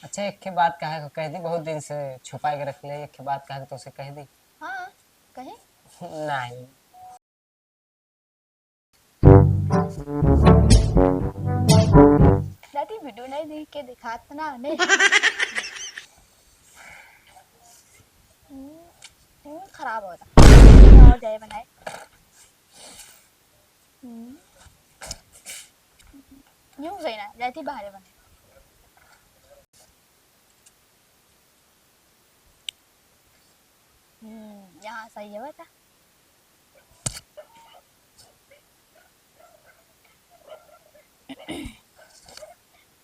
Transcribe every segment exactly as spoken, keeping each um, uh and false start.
अच्छा, एक ठे बात कहे के कह दी, बहुत दिन से छुपाए के रख ले, एक ठे बात कहे के तोसे कह दी। हाँ, कहीं? नहीं। दादी, वीडियो नहीं देख के दिखात ना ने। हम्म, हम्म, खराब होता। और जाए बनाए। हम्म। यूं सही ना, जाती बाहर बने। हम्म, यहाँ सही है बता।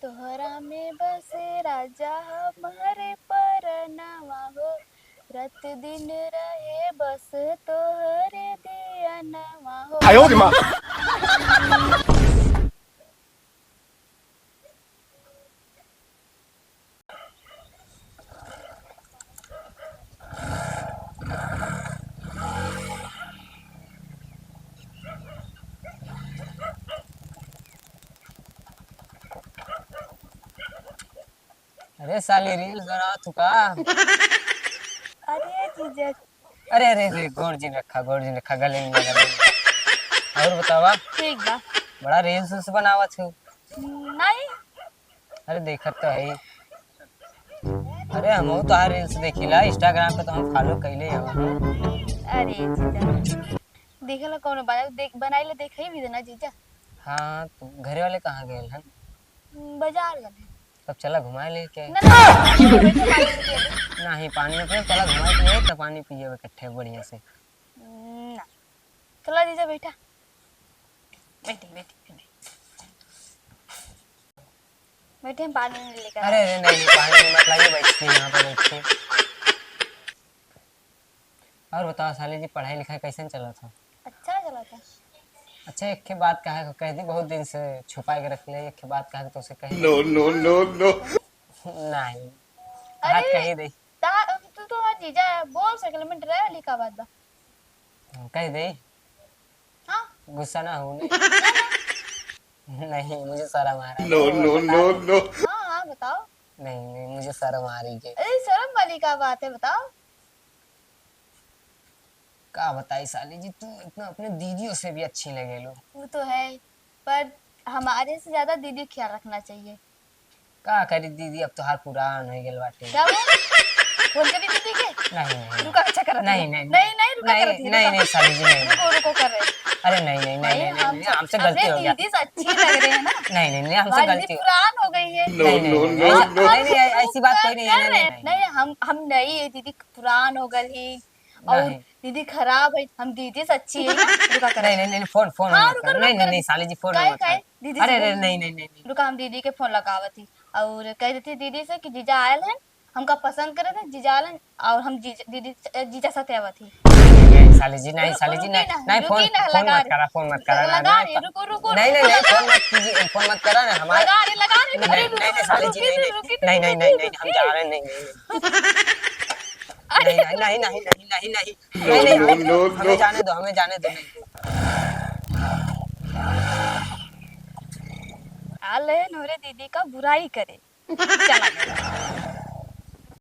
तोहरा में बसे राजा हमारे परनवा हो, रात दिन रहे बस तोहरे दियनवा हो। आयो रे माँ। अरे साली, reels बनावत हूँ का? अरे जीजा। अरे, अरे, अरे, गोड़ जिन रखा, गोड़ जिन रखा, गले में लगा, गले में लगा। और बतावा? ठीक बा। बड़ा reels उल्स बनावत हूँ। नहीं। अरे देखत तो है। अरे हमहू तो हर reels देखिला, Instagram पे तो हम follow कैले हवा। अरे जीजा, देखे ला कौनो बा-, देख, बनाई ले, देखे भी देना जीजा। हाँ, तो घरे वाले कहाँ गए हन? बाजार गए। तब चला घुमाए ले के। ना, ना, ना, ना, पानी नहीं पिए। नहीं, पानी नहीं पिए, चला घुमाए के ले, तो पानी पिए इकट्ठे बढ़िया से। ना। चला जीजा, बैठा। बैठे, बैठे, बैठे। बैठे, हम पानी नहीं लेकर अरे, आए। अरे, नहीं, नहीं, पानी नहीं, मत लाइए, बैठिए, यहाँ पे बैठिए। और बताओ साली जी, पढ़ाई लिखाई कैसन चलत है? अच्छा चलत है। अच्छा, एक ठे बात कहे, कह दी, बहुत दिन से छुपा के रख ले, एक ठे बात कहे तो उसे कह दी। No, no, no, no। नहीं, बात अरे, कही दे। ता-, तू तो हर जीजा बोल सकले, मैं डरे वाली का बात बा? कह दे। हाँ। गुस्सा ना हो। नहीं, मुझे शर्म आ रहा है। No, no, no, no। हाँ, हाँ, बताओ। नहीं, नहीं, मुझे शर्म आ रही है। अरे, शर्म वाली का बात है, बताओ। का बताई साली जी, तू इतना अपने दीदियों से भी अच्छी लगेलू। वो तो है, पर हमारे से ज्यादा दीदी ख्याल रखना चाहिए। का करी दीदी, अब तोहार पुरान हो गइल बाटे। क्या हुआ? फोन करी दीदी के? नहीं, नहीं, नहीं। रुका, अच्छा करत नहीं, है। नहीं, नहीं, नहीं, रुका, नहीं, करत है, नहीं, रुका। नहीं, साली जी, नहीं। रुको, रुको, कर रहे हैं। अरे नहीं, नहीं, नहीं, नहीं, नहीं, हम नहीं, हमसे अपने गलती हो गया। दीदी से अच्छी लग रहे हैं ना। नहीं, नहीं, नहीं, हमसे हमारी गलती दीदी हो पुरान हो गई है। नहीं, नहीं, नहीं, नहीं, नहीं, अरे, नहीं, नहीं, ऐसी बात कोई नहीं है, कर नहीं, रहे नहीं, हैं। नहीं। नहीं, हम, हम नई है दीदी, पुरान हो गई है। और नहीं। दीदी खराब है, हम दीदी से अच्छी है ना, रुका कर। नहीं, नहीं, नहीं, फोन, फोन हाँ, मत रुका, कर। रुका, नहीं, नहीं, रुका। नहीं, साली जी, फोन काहे, मत कर। काहे? दीदी अरे, से अरे, बोल। नहीं, नहीं, नहीं, नहीं। रुका, हम दीदी के फोन लगावत ही और कह देती दीदी से कि जीजा आयल है, हमका पसंद करे थे, जीजा आयल है और हम जीजा, दीदी, जीजा साथे आवत ही। नहीं, नहीं, नहीं, साली जी, नहीं, रुको, साली जी, रुकी नहीं, ना, नहीं, रुकी फोन, ना, फोन लगा मत रे। करा, फोन मत करा, ना, लगा ना, रे, रुको, रुको, नहीं, रुको, नहीं, नहीं, लगा फोन रे। मत कीजिए, फोन मत करा ना, हमारे लगा रे, लगा रे, नहीं, अरे, नहीं, नहीं, रुको, साली जी, रुकी नहीं, रे, नहीं, रुकी रे, नहीं, नहीं, रुकी नहीं, रे, नहीं, हम रुकी जा रे। रहे हैं, नहीं, नहीं, नहीं। अरे, नहीं, नहीं, नहीं, नहीं, नहीं, नहीं, नहीं, नहीं, नहीं, नहीं, No, हमें, no, हमें, no, हमें no। जाने दो, हमें जाने दो, नहीं। आले नोरे दीदी का बुराई करे। चला गया।